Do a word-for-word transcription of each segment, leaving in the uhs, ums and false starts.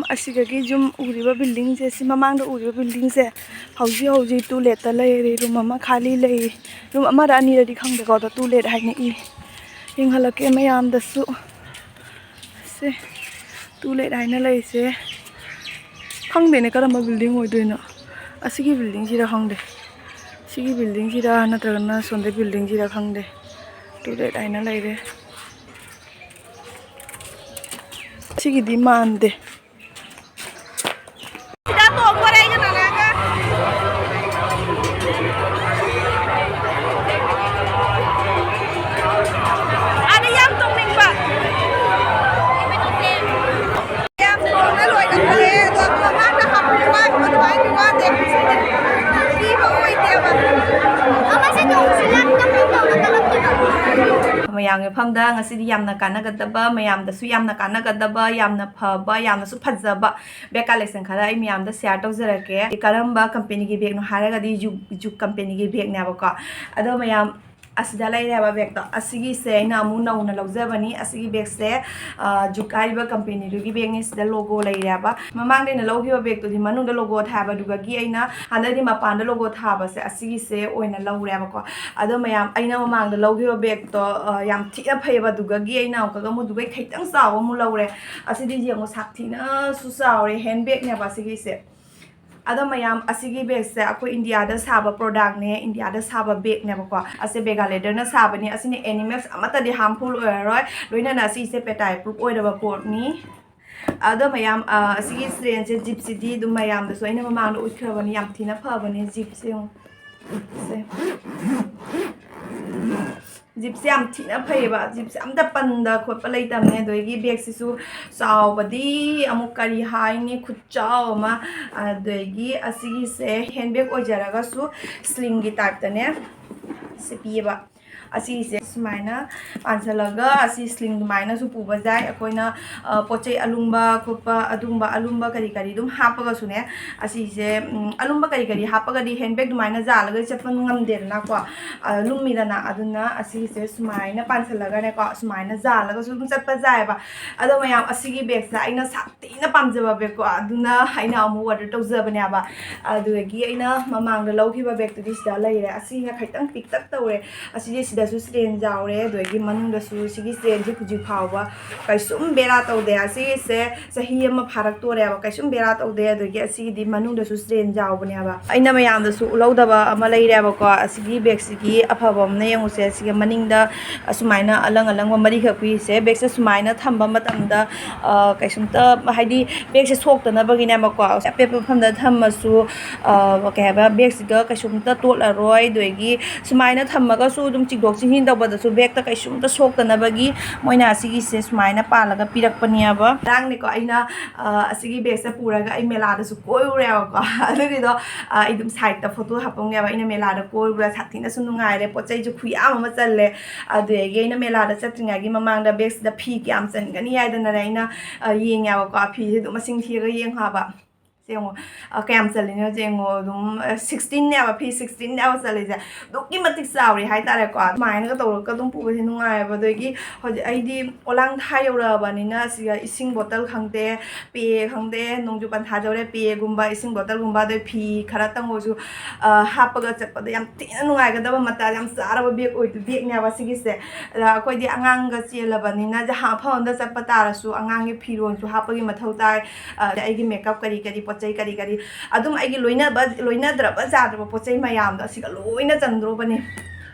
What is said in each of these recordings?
ꯑꯁꯤꯗꯒꯤ ꯌꯨꯝ ꯎꯔꯤꯕ buildingꯁꯦ, ꯁꯤ ꯃꯃꯥꯡꯗ ꯎꯔꯤꯕ buildingꯁꯦ ꯍꯧꯖꯤꯛ ꯍꯧꯖꯤꯛ to letꯇ ꯂꯩꯔꯦ꯫ Room ꯑꯃ ꯈꯥꯂꯤ ꯂꯩ꯫ Room ꯑꯃꯔ ꯑꯅꯤꯔꯗꯤ ꯈꯪꯗꯦꯀꯣ, ꯑꯗꯣ to let ꯍꯥꯏꯅ ꯏ꯫ ꯌꯦꯡꯍꯜꯂꯛꯀꯦ ꯃꯌꯥꯝꯗꯁꯨ꯫ ꯁꯦ, to let ꯍꯥꯏꯅ ꯂꯩꯁꯦ꯫ ꯈꯪꯗꯦꯅꯦ ꯀꯔꯝꯕ building ꯑꯣꯏꯗꯣꯏꯅꯣ꯫ ꯑꯁꯤꯒꯤ buildingꯁꯤꯔ ꯈꯪꯗꯦ꯫ ꯁꯤꯒꯤ buildingꯁꯤꯔ ꯅꯠꯇ꯭ꯔꯒꯅ ꯁꯣꯝꯗ buildingꯁꯤꯔ ꯈꯪꯗꯦ꯫ To let ꯍꯥꯏꯅ ꯂꯩꯔꯦ꯫ ꯁꯤꯒꯤꯗꯤ ꯃꯥꯟꯗꯦ꯫ ꯁꯤꯗ ꯇꯣꯡꯗꯣꯔꯦ ꯑꯩꯒ ꯅꯥꯅꯥꯒ꯫ ꯑꯥꯗ ꯌꯥꯝ ꯇꯣꯡꯅꯤꯡꯕ꯫ ꯌꯥꯝ ꯇꯣꯡꯅ ꯂꯣꯏꯔꯛꯈ꯭ꯔꯦ꯫ ꯑꯗꯣ ꯃꯃꯥꯡꯗ ꯍꯥꯞꯄꯗꯤ ꯋꯥꯏ-, ꯑꯗꯨꯃꯥꯏꯅꯗꯤ ꯋꯥꯗꯦ꯫ ꯀꯤꯕ ꯑꯣꯏꯗꯦꯕ꯫ ꯑꯃꯁꯦ ꯇꯣꯡꯁꯤ ꯂꯥꯛꯇ ꯇꯧꯔꯒ ꯂꯥꯛꯇꯣꯏꯕ꯫ ꯃꯌꯥꯝꯒꯤ ꯃꯐꯝꯗ ꯉꯁꯤꯗꯤ ꯌꯥꯝꯅ ꯀꯥꯟꯅꯒꯗꯕ, ꯃꯌꯥꯝꯗꯁꯨ ꯌꯥꯝꯅ ꯀꯥꯟꯅꯒꯗꯕ, ꯌꯥꯝꯅ ꯐꯕ, ꯌꯥꯝꯅꯁꯨ ꯐꯖꯕ bag collection ꯈꯔ ꯑꯩ ꯃꯌꯥꯝꯗ share ꯇꯧꯖꯔꯛꯀꯦ꯫ ꯀꯔꯝꯕ companyꯒꯤ bagꯅꯣ ꯍꯥꯏꯔꯒꯗꯤ ꯖꯨꯛ, ꯖꯨꯛ companyꯒꯤ bagꯅꯦꯕꯀꯣ꯫ ꯑꯗꯣ ꯃꯌꯥꯝ, ꯑꯁꯤꯗ ꯂꯩꯔꯦꯕ bagꯇꯣ꯫ ꯑꯁꯤꯒꯤꯁꯦ ꯑꯩꯅ ꯑꯃꯨꯛ ꯅꯧꯅ ꯂꯧꯖꯕꯅꯤ꯫ ꯑꯁꯤꯒꯤ bagꯁꯦ, ꯑ, ꯖꯨꯛ ꯍꯥꯏꯔꯤꯕ companyꯗꯨꯒꯤ bagꯅꯤ꯫ ꯁꯤꯗ logo ꯂꯩꯔꯦꯕ꯫ ꯃꯃꯥꯡꯗ ꯑꯩꯅ ꯂꯧꯈꯤꯕ bagꯇꯨꯗꯤ ꯃꯅꯨꯡꯗ logo ꯊꯥꯕꯗꯨꯒꯤ ꯑꯩꯅ ꯍꯟꯗꯛꯇꯤ ꯃꯄꯥꯟꯗ logo ꯊꯥꯕꯁꯦ ꯑꯁꯤꯒꯤꯁꯦ ꯑꯣꯏꯅ ꯂꯧꯔꯦꯕꯀꯣ꯫ ꯑꯗꯣ ꯃꯌꯥꯝ, ꯑꯩꯅ ꯃꯃꯥꯡꯗ ꯂꯧꯈꯤꯕ bagꯇꯣ, ꯑ, ꯌꯥꯝ ꯊꯤꯅ ꯐꯩꯌꯦꯕ꯫ ꯑꯗꯨꯒꯒꯤ ꯑꯩꯅ ꯑꯃꯨꯛꯀ ꯑꯃꯨꯛ ꯑꯗꯨꯒꯩ ꯈꯤꯇꯪ ꯆꯥꯎꯕ ꯑꯃꯨꯛ ꯂꯧꯔꯦ꯫ ꯑꯁꯤꯗꯤ ꯌꯦꯡꯉꯣ, ꯁꯥꯛ ꯊꯤꯅꯁꯨ ꯆꯥꯎꯔꯦ꯫ Hand bagꯅꯦꯕ ꯑꯁꯤꯒꯤꯁꯦ꯫ ꯑꯗꯣ ꯃꯌꯥꯝ, ꯑꯁꯤꯒꯤ bagꯁꯦ ꯑꯩꯈꯣꯏ ꯏꯟꯗꯤꯌꯥꯗ ꯁꯥꯕ productꯅꯦ, ꯏꯟꯗꯤꯌꯥꯗ ꯁꯥꯕ bagꯅꯦꯕꯀꯣ꯫ ꯑꯁꯤ Bega leatherꯅ ꯁꯥꯕꯅꯤ꯫ ꯑꯁꯤꯅ animals ꯑꯃꯠꯇꯗꯤ harmful ꯑꯣꯏꯔꯔꯣꯏ, ꯂꯣꯏꯅꯅ ꯑꯁꯤꯁꯦ ꯄꯦꯇꯥꯏ proof ꯑꯣꯏꯔꯕ ꯄꯣꯠꯅꯤ꯫ ꯑꯗꯣ ꯃꯌꯥꯝ, ꯑ, ꯑꯁꯤꯒꯤ strainꯁꯦ, ꯖꯤꯞꯁꯤꯗꯤ ꯑꯗꯨꯝ ꯃꯌꯥꯝꯗꯁꯨ ꯑꯩꯅ ꯃꯃꯥꯡꯗ ꯎꯠꯈ꯭ꯔꯕꯅꯤ, ꯌꯥꯝ ꯊꯤꯅ ꯐꯕꯅꯦ꯫ ꯖꯤꯞꯁꯦ ꯌꯦꯡꯉꯣ, ꯁꯦ꯫ ꯖꯤꯞꯁꯦ ꯌꯥꯝ ꯊꯤꯅ ꯐꯩꯌꯦꯕ꯫ ꯖꯤꯞꯁꯦ ꯑꯝꯇ ꯄꯟꯗ ꯈꯣꯠꯄ ꯂꯩꯇꯕꯅꯦ꯫ ꯑꯗꯒꯤ bagꯁꯤꯁꯨ ꯆꯥꯎꯕꯗꯤ ꯑꯃꯨꯛ ꯀꯔꯤ ꯍꯥꯏꯅꯤ, ꯈꯨꯠꯆꯥꯎ ꯑꯃ꯫ ꯑꯗꯒꯤ ꯑꯁꯤꯒꯤꯁꯦ hand bag ꯑꯣꯏꯖꯔꯒꯁꯨ slimꯒꯤ typeꯇꯅꯦ ꯁꯤ ꯄꯤꯌꯦꯕ꯫ ꯑꯁꯤꯁꯦ ꯁꯨꯃꯥꯏꯅ ꯄꯥꯟꯁꯤꯜꯂꯒ ꯑꯁꯤ ꯁ꯭ꯂꯤꯡ ꯑꯗꯨꯃꯥꯏꯅꯁꯨ ꯄꯨꯕ ꯌꯥꯏ꯫ ꯑꯩꯈꯣꯏꯅ ꯄꯣꯠ ꯆꯩ ꯑꯂꯨꯝꯕ ꯈꯣꯠꯄ ꯑꯗꯨꯒꯨꯝꯕ ꯑꯂꯨꯝꯕ ꯀꯔꯤ ꯀꯔꯤ ꯑꯗꯨꯝ ꯍꯥꯞꯄꯒꯁꯨꯅꯦ꯫ ꯑꯁꯤꯁꯦ ꯑꯂꯨꯝꯕ ꯀꯔꯤ ꯀꯔꯤ ꯍꯥꯞꯄꯒꯗꯤ ꯍꯦꯟ ꯕꯦꯒ ꯑꯗꯨꯃꯥꯏꯅ ꯌꯥꯜꯂꯒ ꯆꯠꯄ ꯉꯝꯗꯦꯗꯅꯀꯣ, ꯂꯨꯝꯃꯤꯗꯅ꯫ ꯑꯗꯨꯅ ꯑꯁꯤꯁꯦ ꯁꯨꯃꯥꯏꯅ ꯄꯥꯟꯁꯤꯜꯂꯒꯅꯦꯀꯣ, ꯁꯨꯃꯥꯏꯅ ꯌꯥꯜꯂꯒꯁꯨ ꯑꯗꯨꯝ ꯆꯠꯄ ꯌꯥꯏꯑꯕ꯫ ꯑꯗꯣ ꯃꯌꯥꯝ, ꯑꯁꯤꯒꯤ ꯕꯦꯒꯁꯦ ꯑꯩꯅ ꯁꯥꯊꯤꯅ ꯄꯥꯝꯖꯕ ꯕꯦꯒꯀꯣ, ꯑꯗꯨꯅ ꯑꯩꯅ ꯑꯃꯨꯛ ꯑꯣꯔꯗꯔ ꯇꯧꯖꯕꯅꯦꯕ꯫ ꯑꯗꯨꯗꯒꯤ ꯑꯩꯅ ꯃꯃꯥꯡꯗ ꯂꯧꯈꯤꯕ ꯕꯦꯒꯇꯨꯗꯤ ꯁꯤꯗ ꯂꯩꯔꯦ꯫ ꯑꯁꯤꯅ ꯈꯤꯇꯪ ꯄꯤꯛꯇꯛ ꯇꯧꯔꯦ꯫ ꯑꯁꯤꯁꯦ ꯁꯤꯗꯁꯨ ꯁ꯭ꯇꯦꯟ ꯌꯥꯎꯔꯦ, ꯑꯗꯨꯗꯒꯤ ꯃꯅꯨꯡꯗꯁꯨ ꯁꯤꯒꯤ ꯁ꯭ꯇꯦꯟꯁꯦ ꯍꯧꯖꯤꯛ ꯐꯥꯎꯕ ꯀꯩꯁꯨꯝ ꯕꯦꯔꯥ ꯇꯧꯗꯦ꯫ ꯑꯁꯤꯒꯤꯁꯦ ꯆꯍꯤ ꯑꯃ ꯐꯥꯔꯛꯇꯣꯔꯦꯕ, ꯀꯩꯁꯨꯝ ꯕꯦꯔꯥ ꯇꯧꯗꯦ꯫ ꯑꯗꯒꯤ ꯑꯁꯤꯒꯤꯗꯤ ꯃꯅꯨꯡꯗꯁꯨ ꯁ꯭ꯇꯦꯟ ꯌꯥꯎꯕꯅꯦꯕ꯫ ꯑꯩꯅ ꯃꯌꯥꯝꯗꯁꯨ ꯎꯠꯍꯧꯗꯕ ꯑꯃ ꯂꯩꯔꯦꯕꯀꯣ꯫ ꯑꯁꯤꯒꯤ ꯕꯦꯒꯁꯤꯒꯤ ꯑꯐꯕ ꯑꯃꯅ ꯌꯦꯡꯉꯨꯁꯦ꯫ ꯁꯤꯒ ꯃꯅꯤꯡꯗ ꯑꯁꯨꯃꯥꯏꯅ ꯑꯂꯪ ꯑꯂꯪꯕ ꯃꯔꯤꯈꯛ ꯄꯤꯔꯤꯁꯦ꯫ ꯕꯦꯒꯁꯦ ꯁꯨꯃꯥꯏꯅ ꯊꯝꯕ ꯃꯇꯝꯗ, ꯑ, ꯀꯩꯁꯨꯝꯇ, ꯍꯥꯏꯗꯤ, ꯕꯦꯒꯁꯦ ꯁꯣꯛꯇꯅꯕꯒꯤꯅꯦꯕꯀꯣ꯫ ꯑꯄꯦꯠꯄ ꯃꯐꯝꯗ ꯊꯝꯃꯁꯨ, ꯑ, ꯀꯩ ꯍꯥꯏꯕ, ꯕꯦꯒꯁꯤꯒ ꯀꯩꯁꯨꯝꯇ ꯇꯣꯠꯂꯔꯣꯏ꯫ ꯑꯗꯒꯤ ꯁꯨꯃꯥꯏꯅ ꯊꯝꯃꯒꯁꯨ ꯑꯗꯨꯝ ꯆꯤꯡꯊꯣꯛ ꯆꯤꯡꯁꯤꯟ ꯇꯧꯕꯗꯁꯨ ꯕꯦꯒꯇ ꯀꯩꯁꯨꯝꯇ ꯁꯣꯛꯇꯅꯕꯒꯤ ꯃꯣꯏꯅ ꯑꯁꯤꯒꯤꯁꯦ ꯁꯨꯃꯥꯏꯅ ꯄꯥꯜꯂꯒ ꯄꯤꯔꯛꯄꯅꯦꯕ꯫ ꯉꯔꯥꯡꯅꯦꯀꯣ, ꯑꯩꯅ, ꯑ, ꯑꯁꯤꯒꯤ ꯕꯦꯒꯁꯦ ꯄꯨꯔꯒ ꯑꯩ ꯃꯦꯂꯥꯗꯁꯨ ꯀꯣꯏꯔꯨꯔꯦꯕꯀꯣ꯫ ꯑꯗꯨꯒꯤꯗꯣ, ꯑ, ꯑꯩ ꯑꯗꯨꯝ ꯁꯥꯏꯠꯇ ꯐꯣꯇꯣ ꯍꯥꯞꯄꯝꯒꯦꯕ꯫ ꯑꯩꯅ ꯃꯦꯂꯥꯗ ꯀꯣꯏꯔꯨꯔ ꯁꯥꯊꯤꯅꯁꯨ ꯅꯨꯡꯉꯥꯏꯔꯦ, ꯄꯣꯠ ꯆꯩꯁꯨ ꯈꯨꯌꯥꯝ ꯑꯃ ꯆꯜꯂꯦ꯫ ꯑꯗꯨꯗꯒꯤ ꯑꯩꯅ ꯃꯦꯂꯥꯗ ꯆꯠꯇ꯭ꯔꯤꯉꯩꯒꯤ ꯃꯃꯥꯡꯗ ꯕꯦꯒꯁꯤꯗ ꯐꯤ ꯀꯌꯥꯝ ꯆꯟꯒꯅꯤ ꯍꯥꯏꯗꯅꯅꯦ ꯑꯩꯅ, ꯑ, ꯌꯦꯡꯉꯦꯕꯀꯣ꯫ ꯐꯤꯁꯦ ꯑꯗꯨꯝ ꯃꯁꯤꯡ ꯊꯤꯔꯒ ꯌꯦꯡꯉꯣ ꯍꯥꯏꯕ꯫ ꯁꯦ ꯌꯦꯡꯉꯣ, ꯑ, ꯀꯌꯥꯝ ꯆꯜꯂꯤꯅꯣ ꯁꯦ ꯌꯦꯡꯉꯣ꯫ ꯑꯗꯨꯝ, ꯑ, ꯁꯤꯛꯁꯇꯤꯟꯅꯦꯕ, ꯐꯤ ꯁꯤꯛꯁꯇꯤꯟꯅꯦꯕ ꯆꯜꯂꯤꯁꯦ꯫ ꯑꯗꯨꯛꯀꯤ ꯃꯇꯤꯛ ꯆꯥꯎꯔꯦ ꯍꯥꯏꯇꯥꯔꯦꯀꯣ꯫ ꯑꯗꯨꯃꯥꯏꯅꯒ ꯇꯧꯔꯒ ꯑꯗꯨꯝ ꯄꯨꯕꯁꯦ ꯅꯨꯡꯉꯥꯏꯌꯦꯕ꯫ ꯑꯗꯒꯤ ꯍꯧꯖꯤꯛ ꯑꯩꯗꯤ ꯑꯣꯂꯥꯡ ꯊꯥ ꯌꯧꯔꯛꯑꯕꯅꯤꯅ ꯁꯤꯗ ꯏꯁꯤꯡ ꯕꯣꯇꯜ ꯈꯪꯗꯦ, ꯄꯦ ꯈꯪꯗꯦ, ꯅꯣꯡꯖꯨ ꯄꯟꯊꯥ ꯌꯧꯔꯦ, ꯄꯦꯒꯨꯝꯕ, ꯏꯁꯤꯡ ꯕꯣꯇꯜꯒꯨꯝꯕ, ꯑꯗꯩ ꯐꯤ ꯈꯔꯇꯪ ꯑꯣꯏꯔꯁꯨ, ꯑ, ꯍꯥꯞꯄꯒ ꯆꯠꯄꯗ ꯌꯥꯝ ꯊꯤꯅ ꯅꯨꯡꯉꯥꯏꯒꯗꯕ ꯃꯇꯥꯏ ꯌꯥꯝ ꯆꯥꯔꯕ ꯕꯦꯒ ꯑꯣꯏꯗꯣꯏ ꯕꯦꯒꯅꯦꯕ ꯁꯤꯒꯤꯁꯦ꯫ ꯑꯗ ꯑꯩꯈꯣꯏꯗꯤ ꯑꯉꯥꯡꯒ ꯆꯦꯜꯂꯕꯅꯤꯅ ꯖꯍꯥ ꯃꯐꯝ ꯑꯃꯗ ꯆꯠꯄ ꯇꯥꯔꯁꯨ ꯑꯉꯥꯡꯒꯤ ꯐꯤꯔꯣꯜꯁꯨ ꯍꯥꯞꯄꯒꯤ ꯃꯊꯧ ꯇꯥꯏ꯫ ꯑ, ꯑꯩꯒꯤ ꯃꯦꯀꯞ ꯀꯔꯤ ꯀꯔꯤ, ꯄꯣꯠ ꯆꯩ ꯀꯔꯤ ꯀꯔꯤ, ꯑꯗꯨꯝ ꯑꯩꯒꯤ ꯂꯣꯏꯅꯕ, ꯂꯣꯏꯅꯗ꯭ꯔꯕ ꯌꯥꯗ꯭ꯔꯕ ꯄꯣꯠ ꯆꯩ ꯃꯌꯥꯝꯗꯣ ꯑꯁꯤꯒ ꯂꯣꯏꯅ ꯆꯟꯗ꯭ꯔꯣꯕꯅꯦ꯫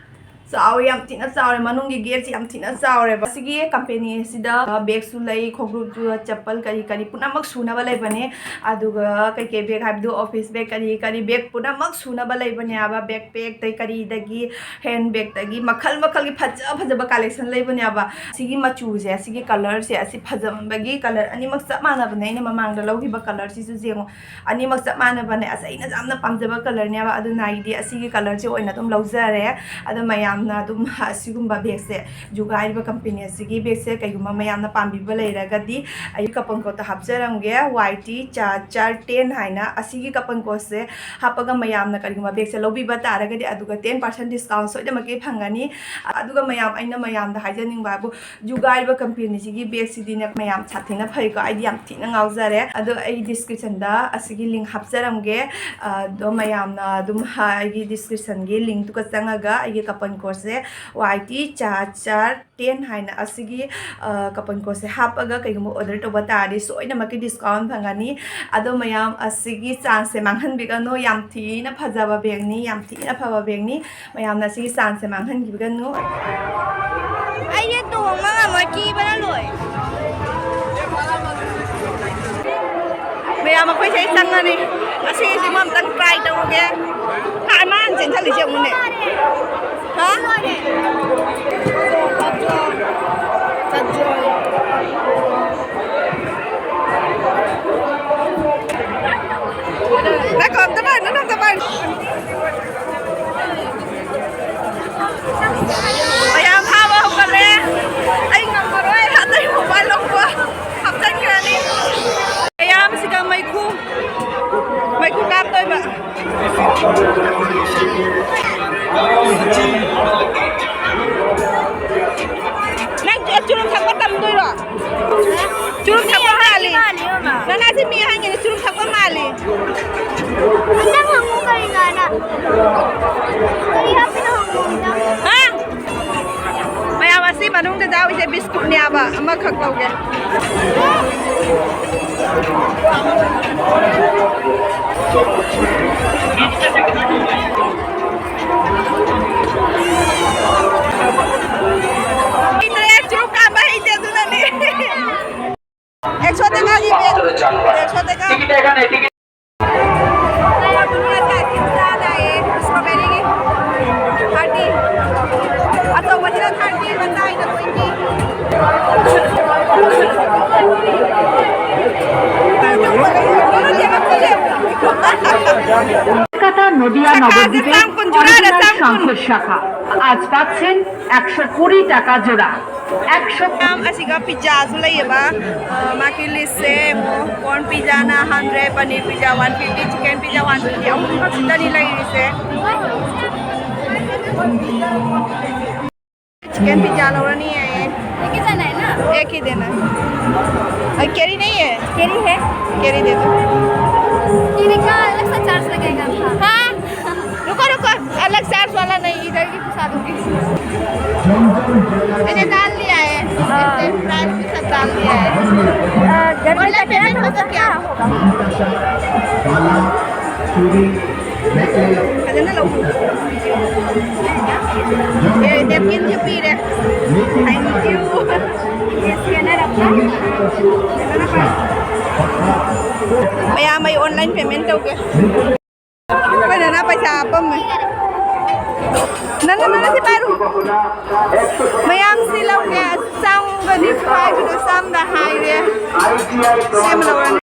ꯆꯥꯎꯋꯦ, ꯌꯥꯝ ꯊꯤꯅ ꯆꯥꯎꯔꯦ꯫ ꯃꯅꯨꯡꯒꯤ ꯒꯦꯠꯁꯤ ꯌꯥꯝ ꯊꯤꯅ ꯆꯥꯎꯔꯦꯕ꯫ ꯑꯁꯤꯒꯤ ꯀꯝꯄꯦꯅꯤ ꯑꯁꯤꯗ ꯕꯦꯒꯁꯨ ꯂꯩ, ꯈꯣꯡꯒ꯭ꯔꯨꯞꯁꯨ, ꯆꯄꯜ ꯀꯔꯤ ꯀꯔꯤ ꯄꯨꯝꯅꯃꯛ ꯁꯨꯅꯕ ꯂꯩꯕꯅꯦ꯫ ꯑꯗꯨꯒ ꯀꯩꯀꯩ ꯕꯦꯒ ꯍꯥꯏꯕꯗꯨ, ꯑꯣꯐꯤꯁ ꯕꯦꯒ ꯀꯔꯤ ꯀꯔꯤ ꯕꯦꯒ ꯄꯨꯝꯅꯃꯛ ꯁꯨꯅꯕ ꯂꯩꯕꯅꯦꯕ꯫ ꯕꯦꯒ ꯄꯦꯛꯇꯩ ꯀꯔꯤꯗꯒꯤ, ꯍꯦꯟ ꯕꯦꯒꯇꯒꯤ ꯃꯈꯜ ꯃꯈꯜꯒꯤ ꯐꯖ ꯐꯖꯕ ꯀꯂꯦꯛꯁꯟ ꯂꯩꯕꯅꯦꯕ꯫ ꯁꯤꯒꯤ ꯃꯆꯨꯁꯦ, ꯁꯤꯒꯤ ꯀꯂꯔꯁꯦ, ꯑꯁꯤ ꯐꯖꯃꯟꯕꯒꯤ ꯀꯂꯔ ꯑꯅꯤꯃꯛ ꯆꯞ ꯃꯥꯟꯅꯕꯅꯦ꯫ ꯑꯩꯅ ꯃꯃꯥꯡꯗ ꯂꯧꯈꯤꯕ ꯀꯂꯔꯁꯤꯁꯨ ꯌꯦꯡꯉꯣ, ꯑꯅꯤꯃꯛ ꯆꯞ ꯃꯥꯟꯅꯕꯅꯦ꯫ ꯑꯁ, ꯑꯩꯅ ꯌꯥꯝꯅ ꯄꯥꯝꯖꯕ ꯀꯂꯔꯅꯦꯕ꯫ ꯑꯗꯨꯅ ꯑꯩꯗꯤ ꯑꯁꯤꯒꯤ ꯀꯂꯔꯁꯦ ꯑꯣꯏꯅ ꯑꯗꯨꯝ ꯂꯧꯖꯔꯦ꯫ ꯑꯗꯣ ꯃꯌꯥꯝ ꯌꯥꯝꯅ ꯑꯗꯨꯝ ꯑꯁꯤꯒꯨꯝꯕ ꯕꯦꯒꯁꯦ, ꯖꯨꯒꯥ ꯍꯥꯏꯔꯤꯕ ꯀꯝꯄꯦꯅꯤ ꯑꯁꯤꯒꯤ ꯕꯦꯒꯁꯦ ꯀꯩꯒꯨꯝꯕ ꯃꯌꯥꯝꯅ ꯄꯥꯝꯕꯤꯕ ꯂꯩꯔꯒꯗꯤ ꯑꯩ ꯀꯄꯟ ꯀꯣꯠꯇ ꯍꯥꯞꯆꯔꯝꯒꯦ, ꯋꯥꯏ ꯇꯤ ꯆꯥꯔ ꯆꯥꯔ ꯇꯦꯟ ꯍꯥꯏꯅ꯫ ꯑꯁꯤꯒꯤ ꯀꯄꯟ ꯀꯣꯠꯁꯦ ꯍꯥꯞꯄꯒ ꯃꯌꯥꯝꯅ ꯀꯔꯤꯒꯨꯝꯕ ꯕꯦꯒꯁꯦ ꯂꯧꯕꯤꯕ ꯇꯥꯔꯒꯗꯤ ꯑꯗꯨꯒ ꯇꯦꯟ ꯄꯥꯔꯁꯦꯟ ꯗꯤꯁꯀꯥꯎꯟ ꯁꯣꯏꯗꯅꯃꯛꯀꯤ ꯐꯪꯒꯅꯤ꯫ ꯑꯗꯨꯒ ꯃꯌꯥꯝ, ꯑꯩꯅ ꯃꯌꯥꯝꯗ ꯍꯥꯏꯖꯅꯤꯡꯕ ꯍꯥꯏꯕꯨ, ꯖꯨꯒꯥ ꯍꯥꯏꯔꯤꯕ ꯀꯝꯄꯦꯅꯤꯁꯤꯒꯤ ꯕꯦꯒꯁꯤꯗꯤꯅꯦ ꯃꯌꯥꯝ ꯁꯥꯊꯤꯅ ꯐꯩꯀꯣ, ꯑꯩꯗꯤ ꯌꯥꯝ ꯊꯤꯅ ꯉꯥꯎꯖꯔꯦ꯫ ꯑꯗꯣ ꯑꯩ ꯗꯤꯁꯀ꯭ꯔꯤꯞꯁꯟꯗ ꯑꯁꯤꯒꯤ ꯂꯤꯡ ꯍꯥꯞꯆꯔꯝꯒꯦ꯫ ꯑꯗꯣ ꯃꯌꯥꯝꯅ ꯑꯗꯨꯝ ꯍꯥ-, ꯑꯩꯒꯤ ꯗꯤꯁꯀ꯭ꯔꯤꯞꯁꯟꯒꯤ ꯂꯤꯡꯇꯨꯒ ꯆꯪꯉꯒ ꯑꯩꯒꯤ ꯀꯄꯟ ꯀꯣꯠꯁꯦ ꯋꯥꯏ ꯇꯤ ꯆꯥꯔ ꯆꯥꯔ ꯇꯦꯟ ꯍꯥꯏꯅ ꯑꯁꯤꯒꯤ, ꯑ, ꯀꯄꯟ ꯀꯣꯠꯁꯦ ꯍꯥꯞꯄꯒ ꯀꯩꯒꯨꯝꯕ ꯑꯣꯔꯗꯔ ꯇꯧꯕ ꯇꯥꯔꯗꯤ ꯁꯣꯏꯗꯅꯃꯛꯀꯤ ꯗꯤꯁꯀꯥꯎꯟ ꯐꯪꯒꯅꯤ꯫ ꯑꯗꯣ ꯃꯌꯥꯝ ꯑꯁꯤꯒꯤ ꯆꯥꯟꯁꯁꯦ ꯃꯥꯡꯍꯟꯕꯤꯒꯅꯨ꯫ ꯌꯥꯝ ꯊꯤꯅ ꯐꯖꯕ ꯕꯦꯒꯅꯤ, ꯌꯥꯝ ꯊꯤꯅ ꯐꯕ ꯕꯦꯒꯅꯤ꯫ ꯃꯌꯥꯝꯅ ꯑꯁꯤꯒꯤ ꯆꯥꯟꯁꯁꯦ ꯃꯥꯡꯍꯟꯕꯤꯒꯅꯨ꯫ ꯑꯩꯁꯦ ꯇꯣꯡꯕ ꯉꯝꯃꯣꯏ, ꯀꯤꯕꯅ ꯂꯣꯏ꯫ ꯃꯌꯥꯝ ꯑꯩꯈꯣꯏꯁꯦ ꯆꯪꯉꯅꯤ꯫ ꯑꯁꯤꯒꯤꯁꯤꯃ ꯑꯝꯇꯪ ꯇ꯭ꯔꯥꯏ ꯇꯧꯔꯨꯒꯦ꯫ ꯍꯥ, ꯃꯥꯅ ꯆꯦꯟꯁꯤꯜꯂꯤꯁꯦ ꯑꯃꯨꯛꯅꯦ꯫ ꯍꯥ? ꯉꯥꯏꯈꯣ, ꯑꯝꯇ ꯄꯥꯏꯌꯨ, ꯅꯪ ꯑꯝꯇ ꯄꯥꯏꯌꯨ꯫ ꯃꯌꯥꯝ ꯍꯥꯕ ꯍꯧꯒꯠꯂꯦ꯫ ꯑꯩ ꯉꯝꯃꯔꯣꯏ, ꯑꯇꯩ ꯃꯣꯕꯥꯏꯜ ꯂꯧꯕ ꯍꯥꯞꯆꯟꯈ꯭ꯔꯅꯤ꯫ ꯃꯌꯥꯝꯁꯤꯒ ꯃꯩꯈꯨ, ꯃꯩꯈꯨ ꯀꯥꯞꯇꯣꯏꯕ꯫ ꯅꯪ ꯆꯨꯔꯨꯞ ꯊꯛꯄ ꯇꯝꯗꯣꯏꯔꯣ? ꯆꯨꯔꯨꯞ ꯊꯛꯄ ꯃꯥꯜꯂꯤ꯫ ꯃꯥꯜꯂꯤ, ꯃꯥꯃꯥ꯫ ꯅꯅꯥꯁꯦ ꯃꯤ ꯍꯥꯡꯉꯤꯅꯦ, ꯆꯨꯔꯨꯞ ꯊꯛꯄ ꯃꯥꯜꯂꯤ꯫ ꯑꯝꯇꯪ ꯍꯪꯉꯨ ꯀꯔꯤꯅꯣꯅ꯫ ꯀꯔꯤ ꯍꯥꯞꯄꯤꯅꯣ ꯍꯪꯉꯨ ꯑꯝꯇ꯫ ꯍꯥ? ꯃꯌꯥꯝ ꯑꯁꯤ ꯃꯅꯨꯡꯗ ꯌꯥꯎꯔꯤꯁꯦ ꯕꯤꯁꯀꯨꯠꯅꯦꯕ, ꯑꯃꯈꯛ ꯂꯧꯒꯦ꯫ ꯍꯩꯇ꯭ꯔꯦ, ꯆꯨꯔꯨꯞ ꯀꯥꯝꯕ ꯍꯩꯇꯦ, ꯑꯗꯨꯅꯅꯦ꯫ ꯑꯦꯛꯁꯣ ꯇꯦꯒꯥꯒꯤ ꯕꯦꯒ, ꯑꯦꯛꯁꯣ ꯇꯦꯒꯥ꯫ ꯏꯁꯇ꯭ꯔꯣꯕꯦꯔꯤꯒꯤ ꯊꯥꯔꯇꯤ, ꯑꯆꯧꯕꯁꯤꯅ ꯊꯥꯔꯇꯤ, ꯃꯆꯥꯒꯤꯅ ꯇ꯭ꯋꯦꯟꯇꯤ꯫ নদিয়া নবদ্বীপের অরিজিনাল শঙ্খের শাখা আজ পাচ্ছেন একশো কুড়ি টাকা জোড়া। একশো গ্রাম। ꯑꯁꯤꯒ ꯄꯤꯖꯥꯁꯨ ꯂꯩꯌꯦꯕ꯫ ꯑ, ꯃꯥꯒꯤ ꯂꯤꯁꯁꯦ ꯌꯦꯡꯉꯣ꯫ ꯀꯣꯔꯟ ꯄꯤꯖꯥꯅ hundred, paneer pizza one fifty, chicken pizza one fifty, ꯑꯍꯨꯝ ꯈꯛꯇꯅꯤ ꯂꯩꯔꯤꯁꯦ꯫ चिकन पिज़्ज़ा लौरनी है। लेके जाना है ना? एक ही देना है। और कैरी नहीं है? कैरी है। कैरी दे दो। कैरी का अलग सा चार्ज लगेगा। हाँ। रुको, रुको, अलग चार्ज वाला नहीं, इधर की घुसा दूंगी। मैंने डाल लिया है। हाँ। प्राइस के साथ डाल दिया है। हाँ, घर में ऑनलाइन जाके पेमेंट होगा क्या? होगा। ꯐꯖꯅ ꯂꯧꯕꯤꯌꯨ꯫ ꯑꯦ, ꯅꯦꯞꯀꯤꯟꯁꯨ ꯄꯤꯔꯦ꯫ Thank you꯫ ꯃꯌꯥꯝ, ꯑꯩ online payment ꯇꯧꯒꯦ꯫ ꯑꯩꯈꯣꯏ ꯅꯅꯥ ꯄꯩꯁꯥ ꯍꯥꯞꯄꯝꯃꯦ꯫ ꯅꯪ, ꯅꯪ, ꯅꯪ ꯁꯤ ꯄꯥꯏꯔꯨ꯫ ꯃꯌꯥꯝ ꯁꯤ ꯂꯧꯒꯦ꯫ ꯆꯥꯝꯃꯒ ꯅꯤꯐꯨ ꯍꯥꯏꯕꯗꯣ ꯆꯥꯝꯗ ꯍꯥꯏꯔꯦ꯫ ꯁꯤ ꯑꯃ ꯂꯧꯔꯅꯤ꯫